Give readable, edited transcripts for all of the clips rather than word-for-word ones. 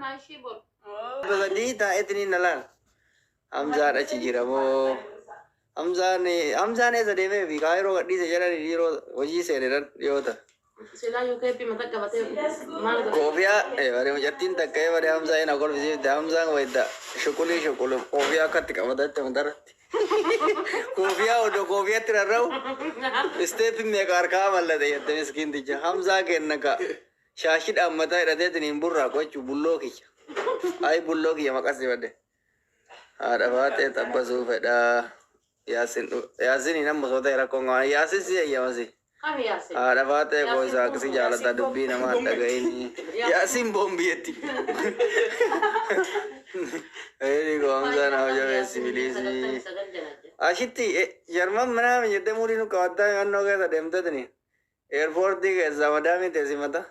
kennaa ishii bor. Sadii taa'eetiniin na laala. Hamzaan achi jira moo? Hamzaan Hamzaan eessa deemee fi Kaayiroo gadhiise jedhani yeroo hojii seene nan dhiyoota. Silaa UKP mata qabatee maal godhe? Koofiyaa bare mucattiin takka bare Hamzaa ina kolfisiifte. Hamzaan wayita shuqulii shuqulu koofiyaa akkatti qabatatte matarratti. Koofiyaa odoo koofiyaatti rarra'u isteeppi meeqa harkaa mallate jette miskiinticha. Hamzaa kenna ka shaashidhaan mataa hidhateetiin hin burraaqu jechuu bulloo kiyya. Ayi bulloo kiyya maqas dibadde. Haadha Faaxee xabbasuu fedhaa. Yaasin Yaasiniin amma osoo ta'e rakkoon qaban. Yaasin si eeyyamasi. Kami Yaasin? Haadha Faaxee koo isaa si jaalata, dubbii namaa hin dhaga'ini. Yaasin boombii jetti. Eeri koo Hamzaa naa jabeessi biliisii. Ashitti Jarman manaa jettee muudii nu qabattaa naannoo keessa deemtetini. Eerpoortii keessaa madaamii teessi mata.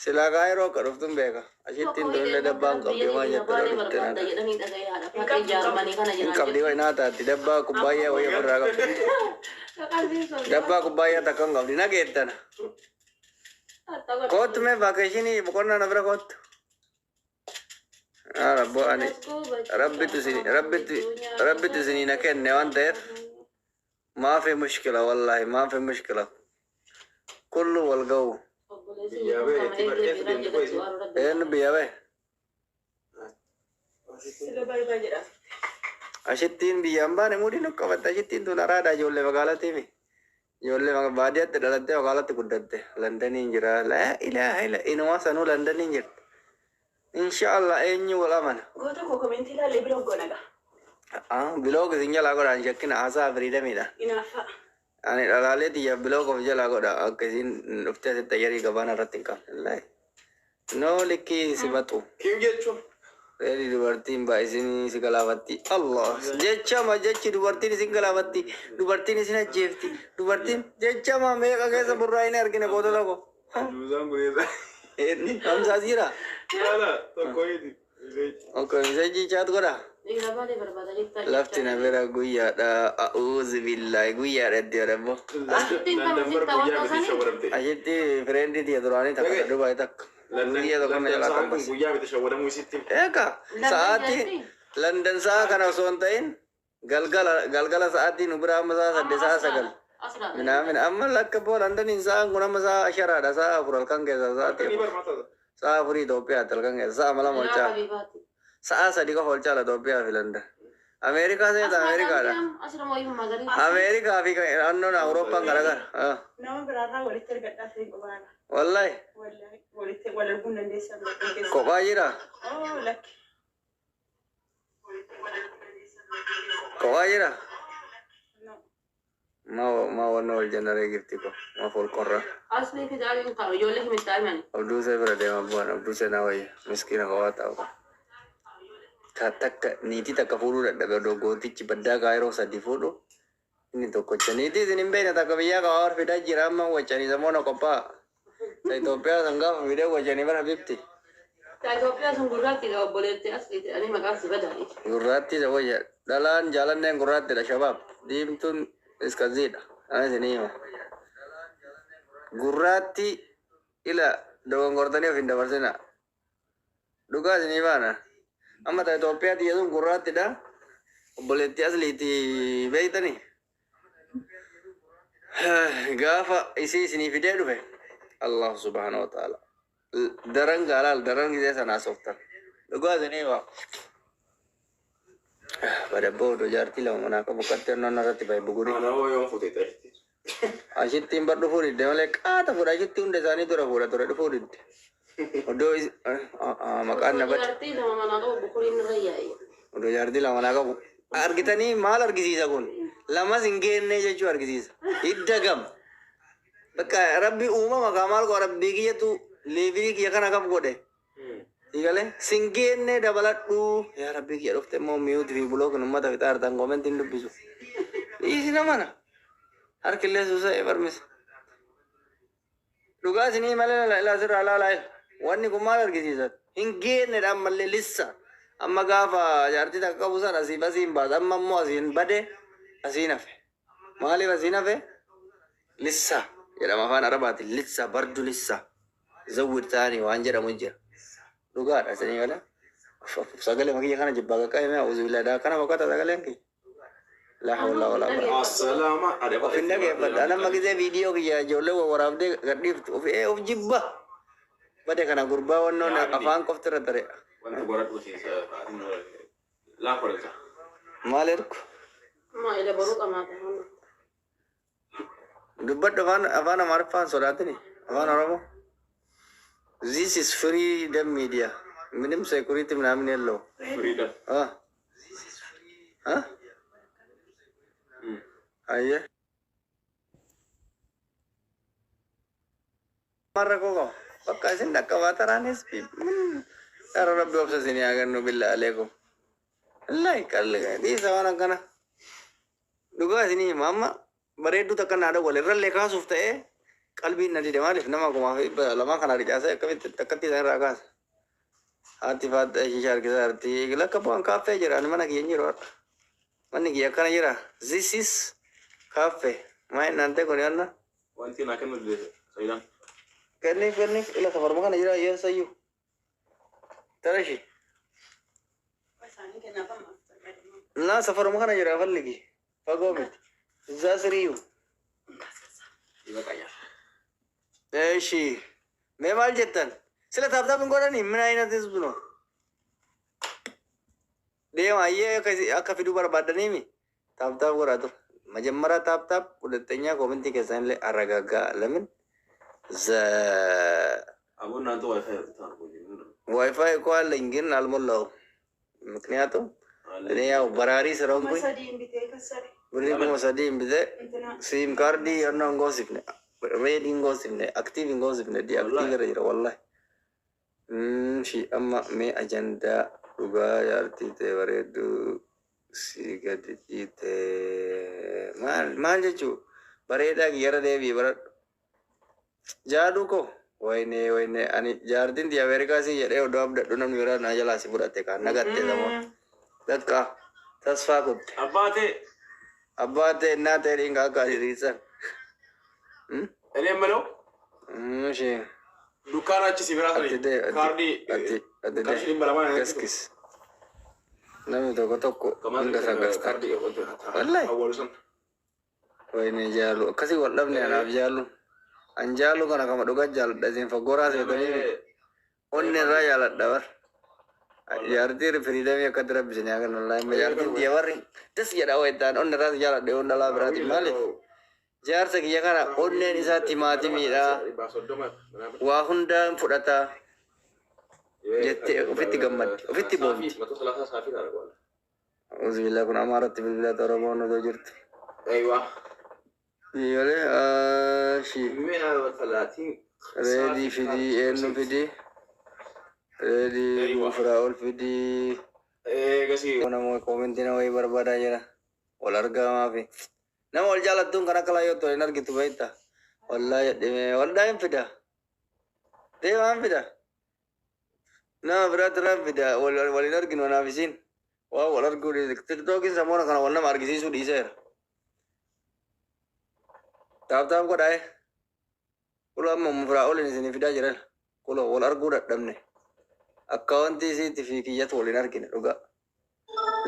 Silaa Kaayiroo akka dhuftun beeka. Ashittiin tunillee dabbaan qabdi homaa jette dhoo dhufte nata. Hin qabdi wayi naa taatti dabbaa kubbaayyaa wayii ofirraa qabdi. Dabbaa kubbaayyaa takka hin qabdi na geettana. Koottu mee vaakeeshinii boqonnaa na bira koottu. Yaa Rabbo, ani rabbitu isinii na kenne waan ta'eef maafi mushkila, wallahi maafi mushkila, kullu wal ga'u. Biyyaa ba'e itti barteessu deemte koo isin. Eenyu biyya ba'e? Sila baay'ee baay'ee jedha. Ashittiin biyyaan baane muudii nu qabatte. Ashittiin tun araada ijoollee magaalaatiimi. Ijoollee baadiyyaatti dhalattee magaalatti guddatte. Londaniin jira. Laa ilaaha illa inuma sanuu Londaniin jirti. Inshaallah eenyu wal amana. Goota koo, commentii ilaallee bira goona gaa. Ah, block isin jalaa godha hin shakkina, haasaa freedomiidha. Inaaffaa. Ani dhalaalee tiyya block of jalaa godha akka isin dhuftee asitti ayyarii gabaana irratti hin qabne. Wallahi. No likkii si baxu. Kim jechuun? Reedi dubartiin baay'isinii si galaafatti. Allah. Jechama jechi dubartiin isin galaafatti. Dubartiin isin ajjeefti. Dubartiin jechama meeqa keessa burraa'ina argine gootota koo. Juuzaan kuneessa. Hamzaa jira. Yaala tokko hidi. Okay, message chat godha. Dhiira baalee barbaada jettaa. Lafti na bira guyyaadha. A'uuzu billaahi guyyaadha itti jedhammo. Ashittiin Landan kami bar sitta guyyaa wanta miti sanii? shawwaramte. Ashitti friendii tiyya duraanii takka Dhagaye. Dubaay takka. Landan Guyyaa tokko na Landan jalaa sa'aan kun qabbas. guyyaa miti shawwadamuu isitti. Eega sa'aatii London sa'a kana osoo hin ta'in galgala galgala sa'aatii nu bira amma sa'a 8, sa'a 9. Minaamin amma lakka boo Londoniin sa'aan kun amma sa'a asharaadha, sa'a 4 halkan keessa sa'aatii Halkanii 4. bar mataa. Sa'a 4 Itoophiyaatti halkan keessa sa'a 2 ol caala. Sa'a 3 qofa ol caala Itoophiyaa fi London. Ameerikaa seeta Ameerikaadha. Ameerikaa fi naannoon Awurooppaan garagara. Ah. Nama biraarraa walitti argadhaa ta'e qobaadha. Wallahi. Wallahi walitti wal arguu hin dandeessan lakkee keessa. Kophaa jira. Oh, lakki. Kophaa jira. No. Ma ma wanna wal jennaree gifti ko ma fol qorra. Asli fi daaliin kan ijoollee himitti himani. Abduu see bira deema bu'an abduu see na wayya miskiina kophaa taa'u. Ka takka niitii takka fuudhuu dadhabe odoo gootichi baddaa Kaayiroo sadi fuudhu inni tokkocha. Niitii isin hin beekne takka biyyaa qabaa war fidaa jira amma wacanii samoona qophaa'a. Ta Itoophiyaa san gaafa fidee wacanii bara bifti. Ta Itoophiyaa sun gurraattiidha, obboleetti asliiti jedhanii maqaan si badaani. Gurraattii isa wayya. Dhalaan jaalanneen gurraattidha shabaab. Diimtuun iskaziidha. Ana isinii hima. Gurraattii ila dogongortanii of hin dabarsina. Dhugaa isinii baana. Amma ta Itoophiyaa tiyya sun gurraattidha. Obboleettii asliiti beektanii. Gaafa isii isinii fidee dhufe Allah subhaanahu wa ta'ala. Daran gaalaal daran gisee sanaa softan. Dhugaa isinii hima. Badabboo odoo jaartii lama manaa qabu qattee onnoon irratti bahe buguri. Ana hoo yoon fuute xashti. Ashittiin bar dhufuu didde malee qaata fuudha. Ashitti hunda isaanii dura fuudha ture, dhufuu didde. Odoo maqaan na bade. Jaartii lama manaa qabu bukuriin irra yaa'i. Odoo jaartii lama manaa qabu. Argitanii maal argisiisa kun? Lamas hin geenne jechuu argisiisa. Hidda gam. Bakka rabbi uumama kaa maal godha, rabbii kiyyatu levelii kiyya kana kam godhe. Sigalee sin geenne dabaladhu. Yaa rabbii kiyya, dhufte immoo mute fi blockin uummata fixaa jirtan, commentiin dubbisu. Dhiisi namana. Harkillee suusa'ee barmisa. Dhugaa isinii malee la ilaa sirraa laalaa ila. Wanni kun maal argisiisa? Hin geennedha ammallee lissa. Amma gaafa jaartii takka qabu sana asiif asiin baasa. Amma immoo asiin bade, asiin hafe. Maaliif asiin hafe? Lissa jedhama afaan Arabaatiin. Lissa bardu lissa. Zawwid taanii waan jedhamu jira. Dhugaadha isinii gala. Sagalee makiyya kana jibbaa qaqqabime auzubillahi kana boqota sagaleen kiyya. Laa hawla walaa quwwata. Assalaama alaikum. Of hin dhageeffadha. Nama gisee viidiyoo kiyya ijoollee waraabdee gadhiiftu of ee of jibba. Bade kana gurbaa wannoon afaan qofti irra tare. Wanta goradhuuti laa korensa. Maal ergu? Ma ila boruu qamaata. Dubbadhu afaan Amaariffaan sodaatini. Afaan Oromoo. This is freedom media. ምንም security ምናምን የለውም። Freedom. አ አ አየህ ማረቆ በቃ isin dhaqqabaa taraanis ኧረ rabbi obsa isin haa kennu billaa aleekum. Wallahi qalli dhiisa waan akkana. Dhugaa isinii hima amma bareedduu takka naa dhawwale irrallee kaasuuf ta'ee qalbiin na dide maaliif nama 2,200 kana ricaasee akkamitti akkatti isaan irraa kaasa. Haati faata shisha harkisaa jirti. Lakka bu'aan kaaffee jira ani mana kiyya hin jiru har'a. Manni kiyya akkana jira. This is kaaffee. Maa inni ante kun yaanna. Wanti naa kennu dide Sayyidaan. Kenniif kenniif ila safaruma kana jira yeessayyuu. Tarashi. Isaanii kennaaf amma. Na safaruma kana jira falligi. Fagoo miti. እዛ ስሪዩ Ibaqayyaa. እሺ mee maal jettan sila tap tap hin godhani ምን አይነት ህዝብ ነው deema ayyee akka fiduu barbaadaniimi tap tap godhaa ture መጀመሪያ tap tap ሁለተኛ comment keessan illee አረጋጋ ለምን Aboo naantoo WiFi ta'a. ዋይፋይ እኮ አለኝ ግን አልሞላውም። ምክንያቱም እኔ ያው በራሪ ስለሆንኩኝ 3,000 bitee kassare. Birrii 3,000 bitee Intina SIM card yennoo hin goosifne, red hin goosifne, active hin goosifne, deactive irra jira wallahi. Shi amma mee ajandaa dhugaa jaartii ta'e bareedduu si gadi dhiite maal maal jechuu bareedaa kiyyarra deebi'i baradhu. Jaaduu ko wayne wayne ani jaartiin tiyya Ameerikaa si jedhee odoo abdadhu namni biraa naa jalaa si fudhate kaan nagatte samoo. Bakka tasfaa kutte. Abbaa ta'e. Abbaa ta'e innaa ta'e dhiinga akka asiriisan. እኔ የምለው እሺ dukkaana achi si biraa Ati sani dee ati kaardii ati ati qarshii dee 200 gaskis namni tokko tokko hunda isaa gastaa. kaardii Wallahi. awwaalu san Wayne jaalu akkasii wal dhabne anaaf jaalu. An jaalu kana kama dhugaa jaaladha isin fagoraa seetanii onni irraa jaaladha bar. Jaartii freedom akkatti rabbisanii haa kennu wallahi jaartiin tiyya warri das jedha waytaan onni irraas jaaladha yoon dhalaa biraati maaliif jaarsa kiyya kana onneen isaa timaatimiidha waa hundaan fudhata jettee ofitti gammaddi ofitti boonti. Auzubillah kun amaaratti bilbilaata Oromoon odoo jirtu. أيوه Iyyoolee shi reedii fidii eenyu fidii reedii Firaa'ol fidii Gasi nama comment nama wayii barbaadaa jira wal argamaa fi nama wal jaalattuun kan akka laayyootti wal hin argitu beekta wallaa jedhime waldaa hin fida deemaa hin fida nama biraatti irraa hin fida wal wal hin arginu anaaf isiin waa wal arguu dhiise tiktookiin samoona kana wal nama argisiisuu dhiiseera tap tap godhaa'e kulo amma Firaa'oliin isinii fidaa jiran kulo wal arguu dadhabne akka wanti isiitti fi kiyyatu wal hin argine dhugaa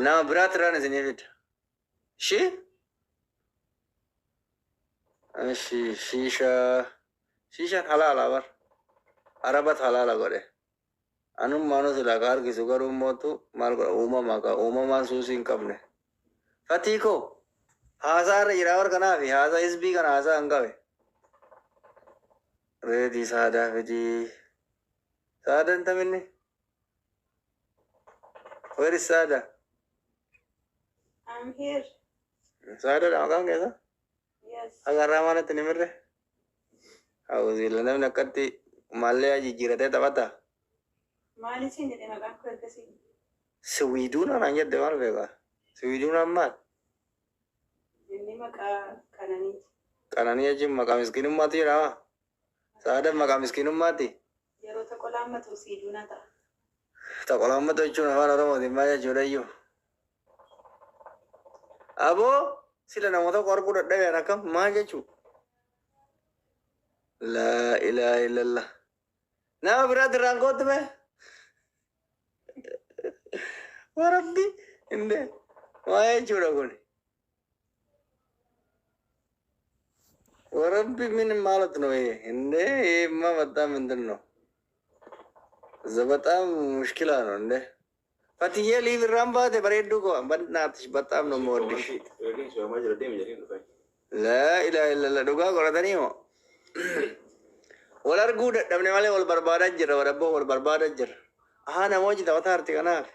nama biraatti irraan isinii fida shi እሺ ሺሻ shiishaan halaala bar arabat halaala godhe anummaanu silaa ka harkisu garuu mootu maal godha uumamaa ka uumamaan suusii hin qabne fatii koo haasaa irra jira bar kanaafi haasaa isbii kana haasaa hin qabe reedii saadaa fidii saadan taminni where is saada? I'm here. Saadaadha maqaan keessa? Yes. Agarraa maalatti ni mirre hawuziila namni akkatti maallee jijjiiratee taphata. Maal isin jedhe maqaan koo ergasii? Siwiiduuna naan jette maal beekaa? Siwiiduunaan maal? Inni maqaa Qananiiti. Qananii jechuun maqaa miskiinummaatu jedhama. Saadaan maqaa miskiinummaati. Yeroo tokko laammatu siiduuna ta'a. Taqolaammatu jechuun afaan Oromootiin maal jechuudha iyyuu? Aboo sila nama tokko arguu dadhabeen akkam maal jechuu? Laa ilaaha illallah. Nama biraatti irraan kootu mee? Warabbi inde waa jechuudha kun. ወረቢ ምን ማለት ነው ይሄ? እንዴ ይሄማ በጣም እንትን ነው፣ በጣም ሙሽኪላ ነው። እንዴ ፈትዬ ሊብራን ባቴ በሬዱ ኮ በእናትሽ በጣም ነው የምወድሽ። ላኢላሃ ኢለላህ dhugaa qoratanii moo wal arguu dadhabne malee wal barbaadaa jirra, warabboo wal barbaadaa jirra. Ahaa namoonni taphataa arti kanaaf.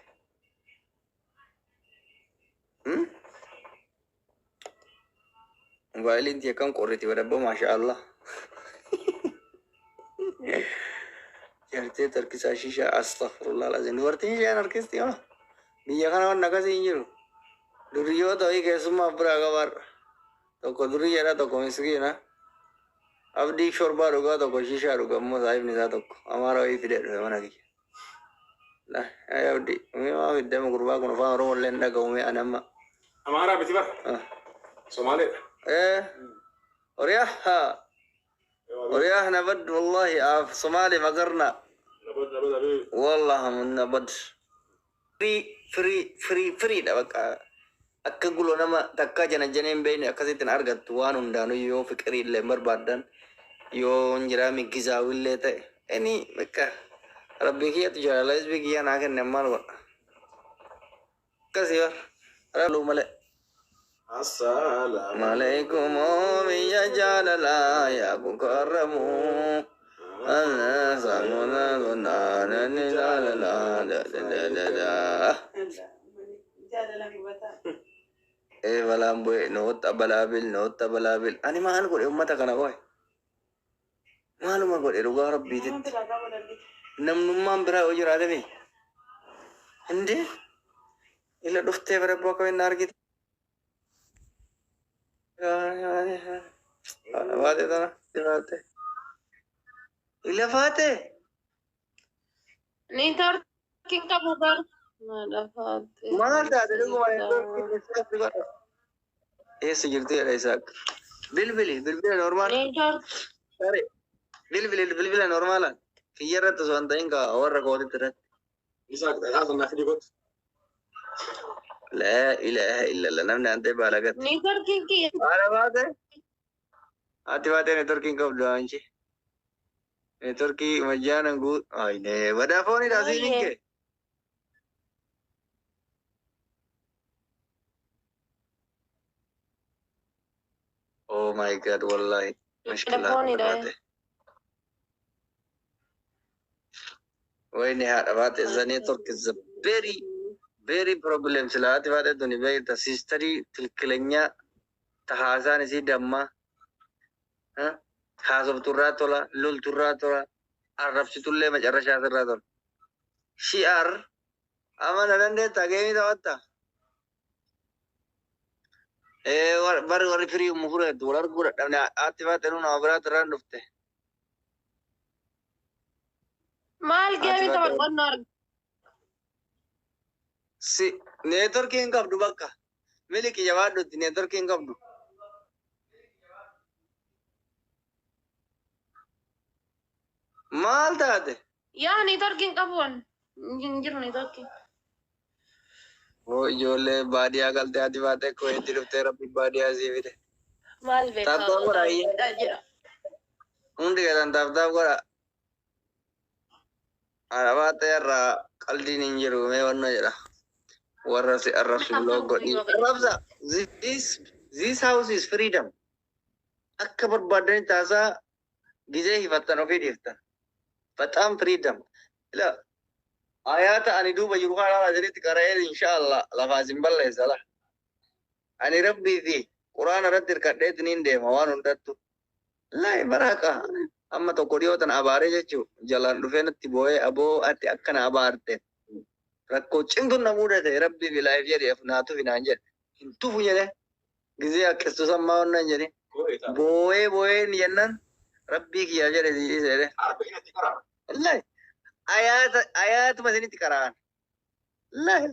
Mobaayiliin tiyya akkam qorriti warabboo, maasha Allah. Jartee tarkisaa shishaa, astaghfirullah alazim. Dubartiin isheen harkisti moo? Biyya kana waan akkasii hin jiru. Duriyyoota wayii keessummaaf biraa qabaadha. Tokko duriyyaadha, tokko miskiina. Abdii shorbaa dhugaa, tokko shishaa dhuga immoo saahibni isaa tokko. Amaara wayii fidee dhufe mana kiyya. Ay Abdii, mee maa fiddama gurbaa kun afaan Oromoo illee hin dhaga'u mee ani amma. Amaaraa miti bara. Somaaleedha. Eh, Oriyaha, Oriyaha nabad wallahi af Somali magarna. Nabad nabad abii. Wallah nabad. Free free free free dha bakka. Akka guloo nama takkaa jana janee hin beekne akkasitti hin argattu waan hundaanuu, yoo fiqirii illee barbaaddan, yoo hin jiraami gizaawillee ta'e. Inni bakka rabbii kiyyatu jaalala hizbii kiyyaa naa kenne, maal godha. Akkasii bar. Rabbi malee. Assalaamu alaikum biyya jaalalaa yaa mukarramu. Jaalala. Jaalala hubataa. Ee balaan bu'e noota balaabil noota balaabil. Ani maal godhe uummata kana qoy? Maaluma godhe dhugaa Nama rabbiititti? Biraa qaba daldala. Namnummaan biraa yoo jiraate mi? Indee ila dhuftee bara bakka inni argite. Baate tana baate. Ila faate. Neetworkiin qabu bara. Maal Maal taate dhuguma? Eessa jirti jedha Isaaq. Bilbili bilbila normaal. Network. Sare bilbili bilbila normaalaan. Kiyya irratti osoo hin ta'in ka warra kootitti irratti. Isaaq dhaqaa sanaa fidii kottu. Laa ilaaha illallah, namni antee baalagatti. Neetworkiin kiyya. Haadha baate. Ati baatee neetworkiin qabdu anchi. Neetworkii majjaanan guu. Ayinee badaa foonidha siin kee. Oh my God, wallahi. Mushkilaa Foonidha. baate. Wayne haadha baate, the network is a very very problem. Sila ati baate tuni beekta sisterii tilkilenyaa tahaasaan isii dammaa. Haasofturraa tola, lolturraa tola, arrabsitullee macarrashaa asirraa tola. Shi'ar amma na dandeetta geemii taphatta. Ee bari warri firii umu fureetu wal arguu dadhabne, ati baate nu nama biraatu irraan dhufte. Maal Ati geemii baate taphadhu arga. Si neetworkii hin qabdu bakka. Miliki jabaadhutti neetworkii hin qabdu. Maal taate? Yaa neetworkiin qabu an. Hin jiru neetworkiin. Oo ijoollee baadiyyaa galtee ati baatee kuweetti dhuftee rabbi baadiyyaa sii fide. Maal beekaa? Tap tap godha iyyee. Jira. Hundi keessan tap tap godha. Haadha baatee irraa qaldiin hin jiru mee wannoo jedha. Warra si arrabsu block godhi. Arrabsa. This house is freedom. Akka barbaadanii taasaa gizee hifattan ofii dhiiftan. በጣም freedom. Ila ayaata ani duuba jiru kana laala jedhetti qara'ee insha Allah lafaa isin balleessa la. Ani rabbii fi quraana irratti hirkadheetti niin deema waan hundattu. Laayi baraaqa. Amma tokko dhiyoo tana abaaree jechuu jalaan dhufee natti boo'ee, aboo ati akkana abaarte. Rakkoo cimtuun na mudate, rabbii fi laayif jedhe naa tufi naan jedhe. Hin tufu jedhe. Gizee akkastu sammaa wannan jedhe. Boo'ee boo'ee ni jennaan rabbii kiyyaa jedhe si dhiise jedhe. Wallahi ayaata ayaatuma isinitti qara'an. Wallahi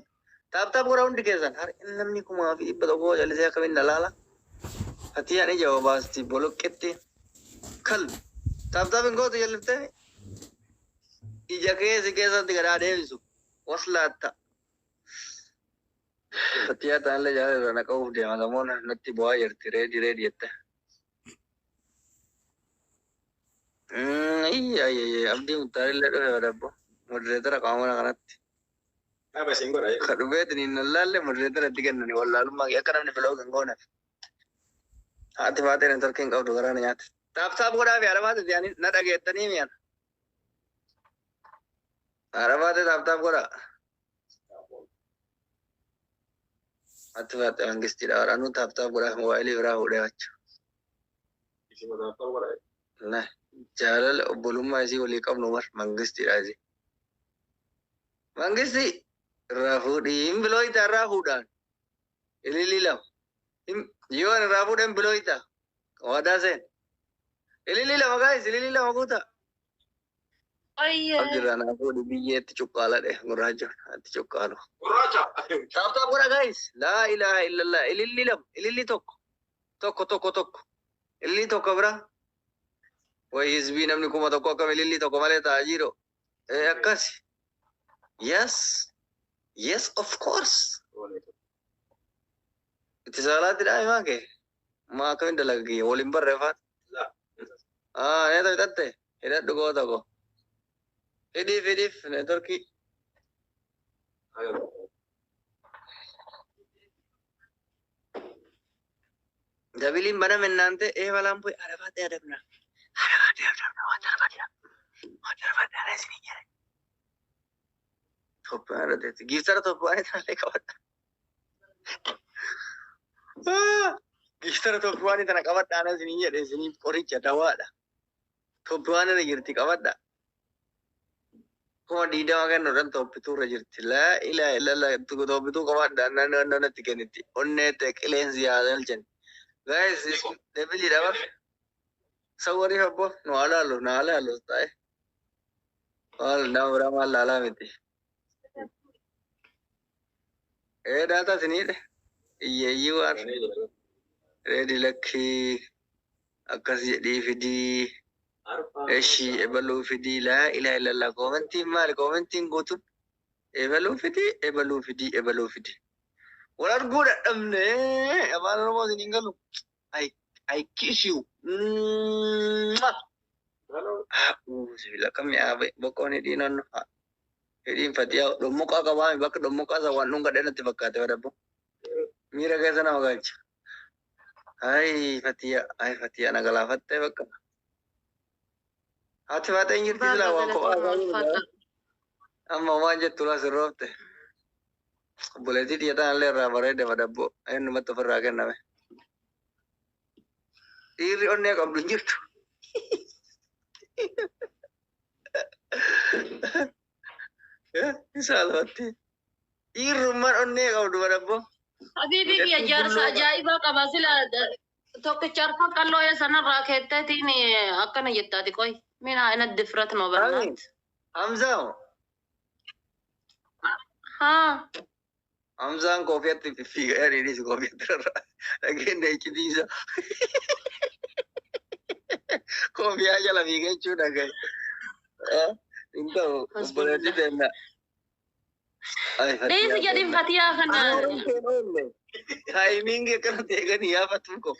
tap tap godha hundi keessan. Har namni 1100 jallisee akkamiin na laala. Fatiyaan ija obaasti boloqqetti kal tap tap hin gootu jalliftee ija keessi keessatti gadaa deebisu waslaatta. Fattiyaa ta'anillee jaalala irraa na qabuuf deema. Gamoon natti bu'aa jirti. Reedi reedi jette. Ayyi abdii muttaarillee dhufe badabbo. Modereetara qaama mana kanatti. Dhaaba isiin godha. Ka dhufeetiin hin lallaalle modereetara itti kennani wallaalummaa akka namni filoo kan gooneef. Haati faatee networkii hin qabdu garaa na nyaate. Tap tap godhaa fi haadha faatee yaani na dhageettanii mi'an. Haadha faatee tap tap godhaa. Haati faatee mangistiidha waraanuu tap tap godhaa fi moobaayilii biraa fuudhee achi. Isin godha godha. Na jaalala obbolummaa isii walii qabnu mar mangistiidha isii. Mangisti irraa fuudhii hin bilooyita irraa fuudhaan. Ililii lama. Yoo ani irraa fuudhan bilooyita. Waadaa seen. Ililii lama gaayis ililii lama guutaa. Ayyee. Abdirraa naa fuudhi biyyeetti cuqqaala dhe gurraacha itti cuqqaalu. Gurraacha. Tap tap godha gaayis. Laa ilaaha illallah. Ililii lama ililii tokko. Tokko tokko tokko. Ililii tokko bira. Wayi hizbii namni 1000 akkam ililii tokko malee taa'aa jiru. Akkasi. Yes. Yes of course. Itti saalaatti dhaa'imaa kee. Maa akkamiin dalagee waliin barreeffaan. Ah, neeta bitatte. Hidhadhu goota koo. Hidhiif hidhiif neetworkii. Dabiliin baname naante ee balaan bu'e arabaatti adabna. Arabaatti adabna waan darbaadha. Waan darbaadha ana isin jedhe. Toophiyaan irra teessi. Giiftara Toophiyaan tana qabadha. Giiftara Toophiyaan tana qabadha ana isin jedhe isiniif qoricha dawaadha. Toophiyaan irra jirti qabadha. 20,000 kennuudhaan tooppituu irra jirti. Laa ilaaha illallah tooppituu qabadha naannoo natti kenniti. Onnee ta'e qilleensi yaa galchan. Guys, debiliidha bar. Sawwarii abbo nu haa laallu na haa laallu taa'e. Maal nama biraa maal laalaa miti. Ee daataa isiniidha. Hiyyeeyyii waan reedi lakkii akkas jedhii fidii. Eshi ebaluu fidii laa ilaaha illallah koomentiin maali koomentiin guutuun ebaluu fidii ebaluu fidii ebaluu fidii. Wal arguu dadhabne afaan Oromoo isin hin galu. I kiss you. Sibiila akkam mi'aawe boqqoon hidhii naannoo hidhiin fatiyaa dhommuqaa qabaami bakka dhommuqaa isa waan dhungadhe natti fakkaate badabbo. Miira keessa nama galcha. Ay fatiyaa ay fatiyaa na galaafattee bakka. Haati faatee hin jirti silaa waan kophaa isaa jiru. Amma waan jettu laa sirroofte. Obboleettii xiyyataan illee irraa bareede badabbo eenyumatti ofirraa kenname. Dhiirri onnee qabdu hin jirtu. Saalfatti. Dhiirrummaan onnee qabdu badabbo. Habiibi kiyya jaarsa ajaa'ibaa qaba sila tokkicha harka qalloo sanarraa keetteetiin akkana jettaati qoy. Mina አይነት ድፍረት ነው በእናት Hamzaa haa Hamzaan koofiyatti fiigaa hiriiris koofiyatti rarra'a. Dhageenya iccitii isaa. Koofiyaa jala fiiga jechuu dhagaye. Hin ta'u obboleettii teenna. Dhiisi jedhin fatiyaa kana. Taayimiingi akkana ta'e yaafatu ko.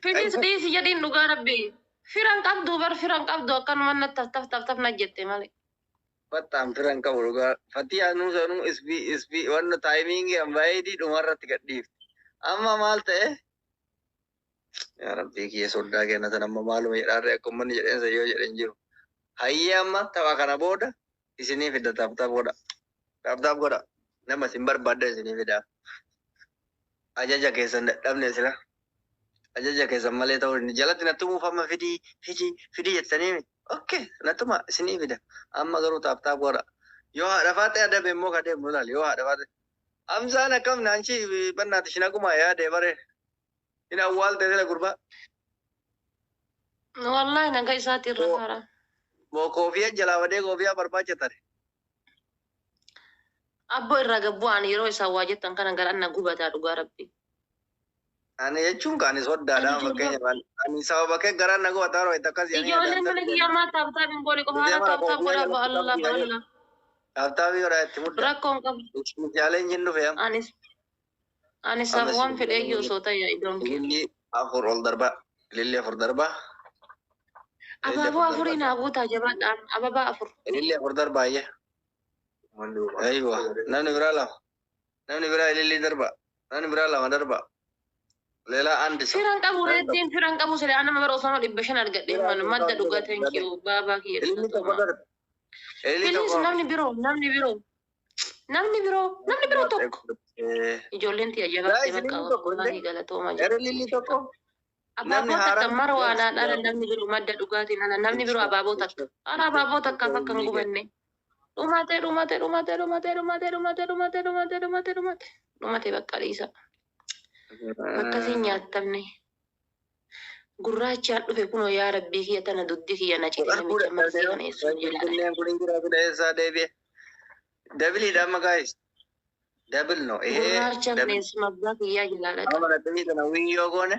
Finis dhiisi jedhin dhugaa rabbi. Firan qabdu bar firan qabdu akkanuma na taf taf taf taf na jette malee. Fattaan firan qabu dhugaa. Fatiyaa nuu sanuu isbii isbii wanna taayimiingi ambaayidii dhumarratti gadhiifti. Amma maal ta'e? Yaa rabbii kiyya soddaa kenna san amma maaluma jedhaarree akka uummanni jedheensa yoo jedhan jiru. Hayyee amma tapha kana booda isinii fida tap tap godha. Tap tap godha. Nama isin barbaadda isinii fida. Ajaja keessan dadhabne sila. Ajaja keessan malee ta'uu hin jalatti natti amma fidii fidii fidii jettanii miti. Okay, nattuma isinii fida. Amma garuu tap tap godha. Yoo haadha faatee adabe immoo ka deemnu laali. Yoo haadha faatee. Hamzaan akkam naanchi bannaati shinaguma yaade bare. Hin awwaalte sila gurbaa. Wallahi nagaa isaati irra faara. Moo koofiyaa jalaa badee koofiyaa barbaacha tare. Abbo irraa gabbu'aan yeroo isaan waa jettan kana gara na gubataa dhugaa rabbi. Ani jechuun kan ani soddaadhaan fakkeenyaaf ani sababa kee garaan na gubataa yeroo itti akkas jedhanii Ijoolleen mana kiyyaa maa tap tap hin goone qofaadha tap tap godhaa ba'allah ba'allah. Tap tapii godhaa itti mudda. Rakkoon qabu. Challenge hin dhufe amma. Anis anis Amma waan fedhe iyyuu osoo ta'e I don't care. Ililli afur ol darbaa. Ililli afur darbaa. Ililli Abaaboo afur afurii darbaa. naa guutaa jabaadhaan ababaa afur. Ililli afur darbaa ayya. Aywa. Namni biraa lama. Namni biraa ililli darba. Namni biraa lama darba. ሌላ አንድ ሰው Firan qabu reettiin firan qabu sile anama bara osoo 500 argadhe manu madda dhugaa thank you baabaa kiyya Ililli tokko darba. Ililli Please tokko. Namni biroo, namni biroo, namni biroo, namni biroo tokko. Ijoolleen tiyya jabaatti Guys, bakka ililli tokko wallaahi illee. galatooma Ere ililli tokko. Namni Abaaboo takka haaraan marwaadhaan ala namni biroo madda dhugaatiin ala namni biroo abaaboo takka. Ara abaaboo takkaaf akka hin gubanne. Dhumate, dhumate, dhumate, dhumate, dhumate, dhumate, dhumate, dhumate, dhumate, dhumate, dhumate bakka dhiisa. Akkasiin nyaattamne. Gurraachaan dhufe kunoo yaa rabbii kiyya tana duddi kiyya na cite namicha marsii kana eessuun jalaadha. Kunneen kun hin jiraatu eessaa deebi'e. Double dha amma guys. Double no. ይሄ Gurraacha double. kana abbaa kiyyaa jalaadha. Amma dadhabii kana wiyyoo goone.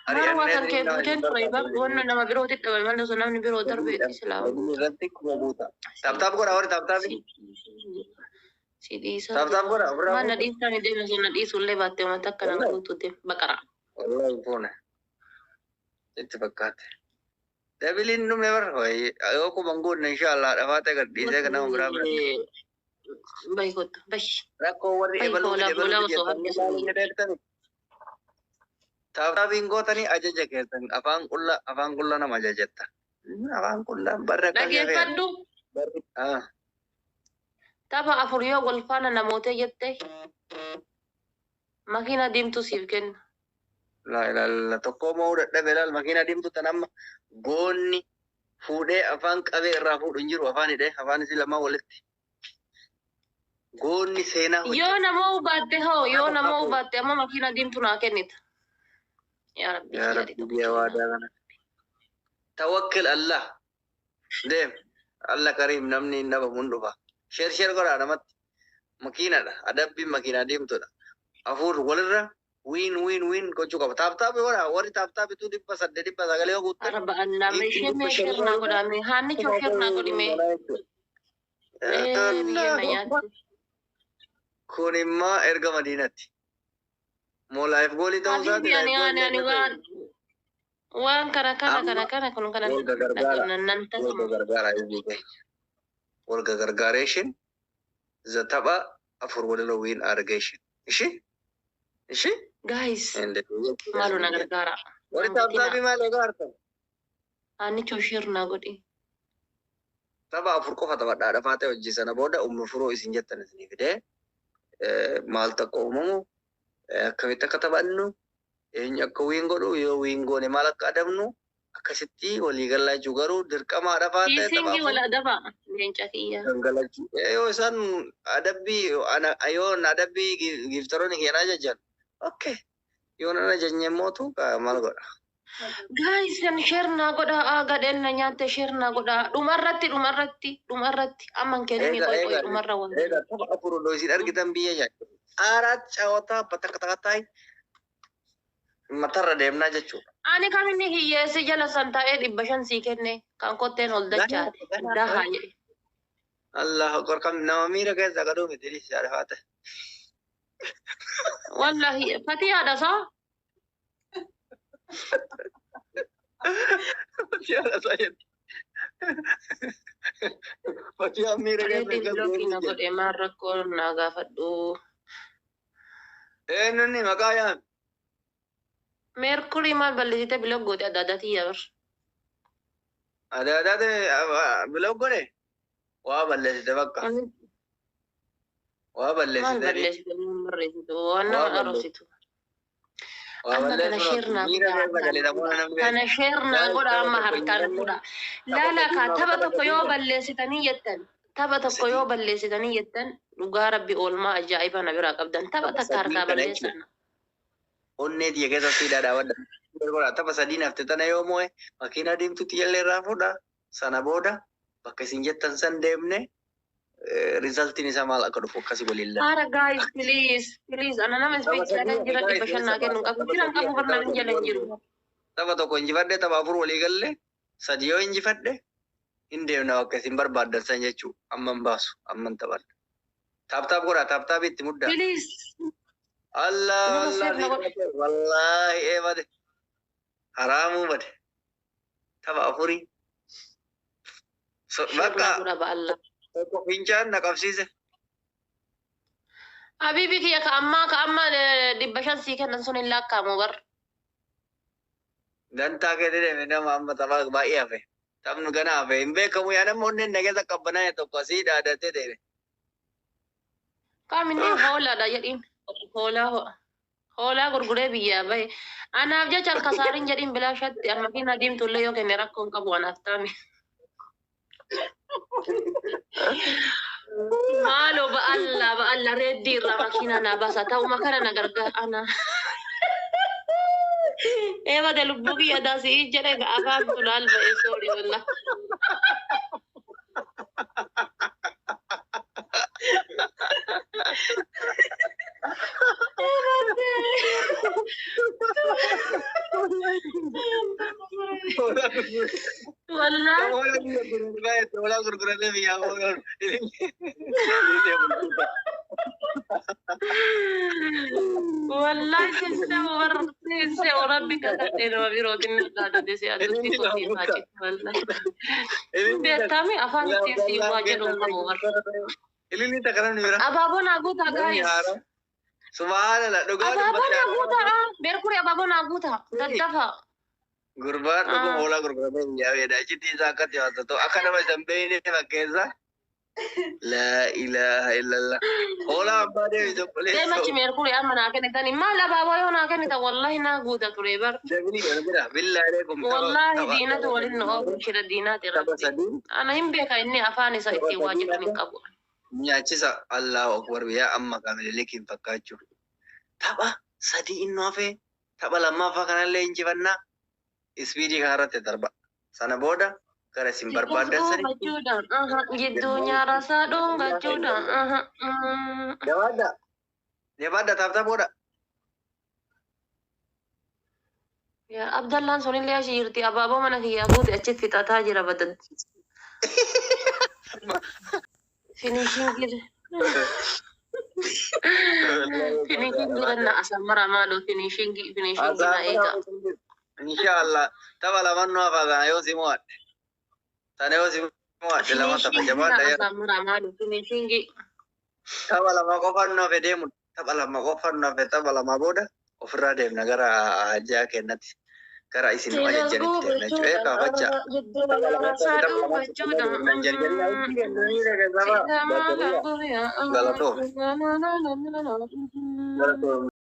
Marwaa kan kee guuteen ture wanna nama birootti dhabe malee osoo namni biroo darbe silaa. Irratti kuma guuta. Tap tap godha warri tap tapii. Si dhiisaa. Tap tap godha ofirraa. Maal na dhiisaan deeme osoo na dhiisullee baattee uummata akka nama guutuu deeme baqara. Wallahi fuune. Itti fakkaate. Doubleiin dhumne bara yoo kuma hin guutne inshallah dhafaatee gad dhiisee kan nama biraa bira. Bayi kottu bayi. Rakkoo warri Bayi ebaluu hoolaa ebaluu hoolaa osoo jettanii harkisuu. ilaaluu beektani. Tap tapiin gootanii ajaja keessan afaan qullaa afaan qullaa nama ajajetta. Afaan qullaa barri akka Dhageeffadhu. Ah. Tapha afur yoo wal faana namoota jette makiina diimtuu siif kenna. La la la tokko moo dadhabe laal makiina diimtuu tan amma goonni fuudhee afaan qabee irraa fuudhu hin jiru afaan hidhee afaan isii lamaan walitti. Goonni seenaa hojjeta. Yoo nama baatte hoo, yoo nama baatte amma makiina diimtuu naa kennita. Yaa Rabbi Yaa Rabbi biyya waadaa kana. Tawakkil Allah. Deem. Allah kariim namni hin dhabamu hin dhufa. Share share godhaa namatti. Makiinadha. Adabbiin makiinaa diimtuudha. Afur walirra win win win gochuu qaba. Tap tap godhaa. Warri tap tapituu 800 900 yoo guutte. Arba Allah mee ishee mee share naa godhaa mee haannichoo share naa godhi mee. Ee biyya na nyaatti. Kun immoo erga Madiinatti. Moo life goalii ta'uu isaati. Habibi ani ani ani waan kana kana kana kana kun kana Walga gargaara. nan Walga tasuma. gargaara hizbii keenya. Walga gargaareeshin tapha afur walirra win argeeshin. Ishi? Ishi? Guys maaloo na gargaara. Warri tap tapii maal egaa artan? Haannichoo share naa godhi. Tapha afur qofa taphadhaa dhafaa ta'e hojii sana booda umma furoo isin jettan isinii fidee maaltu akka uumamu akkamitti akka taphannu eenyu akka win godhu yoo win goone maal akka adabnu akkasitti walii galaa jechuu garuu dirqama dhafaa ta'e tapha Kiisingii afur wal adaba leenca kiyya. gangalachuu. Yoo isaan adabbii yoo adabbii giftaroonni kiyyan ajajan okay yoo nan ajajne mootu maal godha. Guys kan share naa godhaa gadheen na nyaatte share naa godhaa dhumarratti dhumarratti dhumarratti amma hin kennini Eega qoy qoy eega dhumarra wal. eega tapha afur odoo isin argitan biyya nyaachuu. አራት ጨዋታ በተከታታይ matarra deemnaa jechuudha. Ani kan inni hiyyeessi jala san taa'ee 500 sii kenne kan kotteen ol dachaate dahaa jedhe. Allah akbar kam nama miira keessa gaduu miti dhiisi haadha. Wallahi fatii haadha isaa. Fatii haadha isaa jetti. Fatii miira keessa Reetiin gaduu blockii na miti. godhe maal rakkoo naa gaafadhu. Eenyunni maqaa yaami? Meerkurii maal balleessite block goote adda addaati yaa bar. Adda addaate block godhe? Waa balleessite bakka. Waa Maal balleessite. balleessite maal barreessitu waan Waa nama balleessite. arrabsitu. Waa Amma kana balleessu share naa miira godhaa keessa galee namoota namni kana share naa godhaa amma harkaan fuudha. Laala kaa tapha tokko yoo balleessitanii jettan tapha tokko yoo balleessitanii jettan dhugaa rabbi oolmaa ajaa'ibaa na biraa qabdan tapha takka harkaa balleessan. Onnee tiyya keessa siidaa dhaabadha. Tapha sadii nafte tana yoo mo'e makiinaa diimtuutti jallee irraa fuudha. Sana booda bakka isin jettan san deemne resultiin isaa maal akka dhufu akkasii waliin laalla. Haara guys please please ana nama ispeechaalee jira 500 naa kennu qabu jiran qabu barnaan jala hin jiru. Tapha tokko injifadhe tapha afur walii galle sadi yoo injifadhe Hin deemna bakka isin barbaaddan san jechuu. Amma hin baasu. Amma hin taphanna. Tap tap godhaa. Tap tap itti muddaa. Please. Allah Nama Allah seerna godhe. wallahi ee bade. Haraamuu bade. Tapha afurii. Share Bakka naa godha ba'alla. tokko fincaan na qabsiise. Habibi kiyya ka ammaa ka amma 500 sii kennan sun hin lakkaa'amu bar. Dantaa kee deeme nama amma tapha baay'ee hafe. Taphni gana hafe. Hin beekamu yaa nama onneen nageessa qabbanaa'e tokko asii dhaadatee deeme. Qaaminni hoolaadha jedhiin. Hoolaa hoolaa gurguree biyyaa bahe. Anaaf jecha alkasaariin jedhiin bilaashatti amma fi diimtuullee yoo kenne rakkoo hin qabu anaaf taame. Maaloo ba'alla ba'alla reeddii irraa makiina naa baasa ta'uma kana na gargaara ana. Eebade lubbuu kiyya daasii jedhe afaan tulaal ba'e soori wallah. Wallah. Hoolaa gurguratee biyyaa hoolaa. Wallahi sinse war sinse rabbi kakadhe nama birootiin dhaadate si adutti kotiin haati wallahi. Beektami afaan ittiin si waa jedhu hin qabu war. Ililli takka namni bira. Abaaboo naa guutaa guys. Subhaanallah dhugaa Abaaboo naa guutaa beerkuri abaaboo naa guutaa daddafa. Gurbaan dhuguma hoolaa gurguratee biyyaa beeda. Achitti isaa akkatti haasa'u. Akka nama isa hin beekne fakkeessa. Laa ilaaha illallah. Hoolaa abbaa deebisu Deema achi obboleessoo. meerkuri amma naa kennitani maal abaaboo yoo naa kennitan wallahi naa guuta ture bar. Dabilii kana bira. Billaa aleekum. Wallahi diinatu waliin nu oofu shira diinaati Tapha rabbi. sadii. Ana hin beeka inni afaan isa ittiin waa jedhan hin qabu. Nyaachisa Allahu akbar yaa amma kaamililikiin fakkaachuu. Tapha sadii inni hafe tapha lammaffaa kanallee injifannaa ispiidii kanarratti darba. Sana booda gara isin barbaaddan sani. Dhuungachuudhaan jidduu nyaarasaa dhuungachuudhaan. Jabaadha. Jabaadha tap tap godha. Yaa Abdallaan sunillee achi jirti abaaboo mana kiyyaa guute achitti fixataa jira badan. Finishingii finishingii na asammara maaloo finishingii finishingii na eega. Inshaallah tapha lamaan nu hafa kana yoo si mo'adhe. Sana yoo si mo'adhe lama tapha Finishingii na jabaadha yaa. asammara maaloo finishingii. Tapha lama qofaan nu hafe deemu. Tapha lama qofaan nu hafe tapha lama booda ofirraa deemna gara hajjaa kennatti. Gara isin nu ajajjanitti deemna jechuudha. Eegaa kaafachaa. Jidduu nyaarasaa dhuungachuudhaan. Galatoom. Galatoom.